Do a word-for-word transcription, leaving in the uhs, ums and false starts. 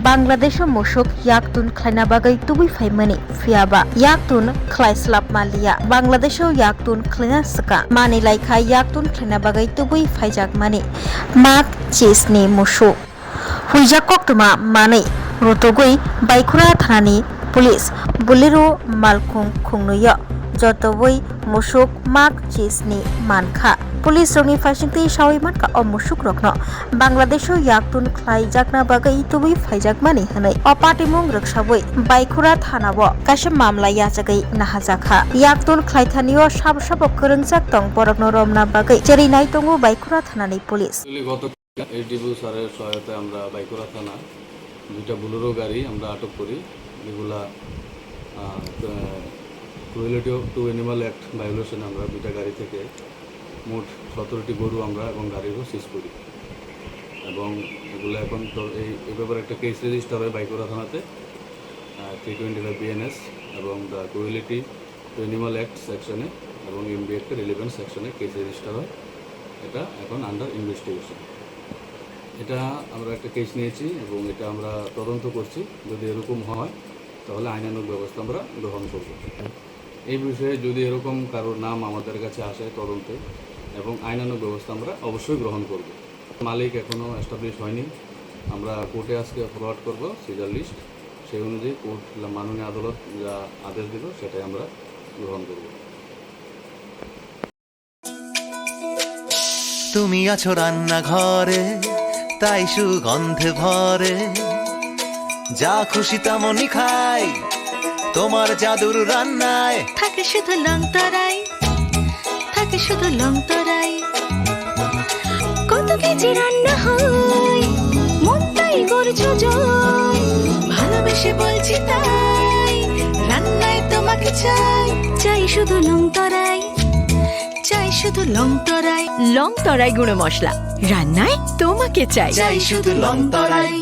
Bangladesho musuk yaktun khlaina bagwi tubui phaimani, phiyaba yaktun khlai slapma liya. Bangladesho yaktun khlaina swkang, manwi laikha yaktun khlaina bagwi tubui phaijakmani. Mak chisni musuk. Huijak koktwma manwi rutugwi Baikhura thanani police Bolero malkhung khungnuio jotobwi musuk mak chisni mankha. Police rokni phaisingtwi sawi mankha o musukrokno Bangladesho yaktun khlaijakna bagwi tubui phaijakmani hwnwi o patimung rwksawi Baikhura thanao kaisa mamla yachagwi nahajakha. Yaktun khlaithanio sabo sabo kwrwngjak tong borokno romna bagwi cherinai tongo Baikhura thanani police. SDPO স্যারের সহায়তায় আমরা বাইকুড়া থানা দুইটা বোলেরো গাড়ি আমরা আটক করি, যেগুলা, আহ, ক্রুয়েলিটি টু অ্যানিমাল অ্যাক্ট ভায়োলেশনে আমরা দুইটা গাড়ি থেকে মোট সতেরোটি গরু আমরা এবং গাড়িরও সিজ করি। এবং এগুলো এখন তো এই, এই ব্যাপারে একটা কেস রেজিস্টার হয় বাইকুড়া থানাতে, থ্রি টোয়েন্টি ফাইভ বিএনএস এবং the cruelty two animal act সেকশনে এবং এমবি অ্যাক্টের রিলেভেন্ট সেকশনে কেস রেজিস্টার হয়। এটা এখন আন্ডার ইনভেস্টিগেশন। এটা আমরা একটা কেস নিয়েছি এবং এটা আমরা তদন্ত করছি। যদি এরকম হয়, তাহলে আইনানুগ ব্যবস্থা আমরা গ্রহণ করব। এই বিষয়ে যদি এরকম কারোর নাম আমাদের কাছে আসে তদন্তে, এবং আইনানুগ ব্যবস্থা আমরা অবশ্যই গ্রহণ করব। মালিক এখনও এস্টাবলিশ হয়নি। আমরা কোর্টে আজকে ফরওয়ার্ড করব সিজার লিস্ট, সেই অনুযায়ী কোর্ট, মাননীয় আদালত যা আদেশ দিল, সেটাই আমরা গ্রহণ করব। তুমি আছো রান্নাঘরে, তাই সুগন্ধে ভরে। যা খুশি তেমনই খাই, তোমার জাদুর রান্নায়। থাকে শুধু লং তরাই, থাকে শুধু লং তরাই। কত কেজি রান্না হয়, মনটাই করছো জয়। ভালোবেসে বলছি তাই, রান্নায় তোমাকে চাই। চাই শুধু লং তরাই, চাই শুধু লং তরাই। লং তরাই গুঁড়ো মশলা, রান্নায় তোমাকে চাই। চাই শুধু লং তরাই।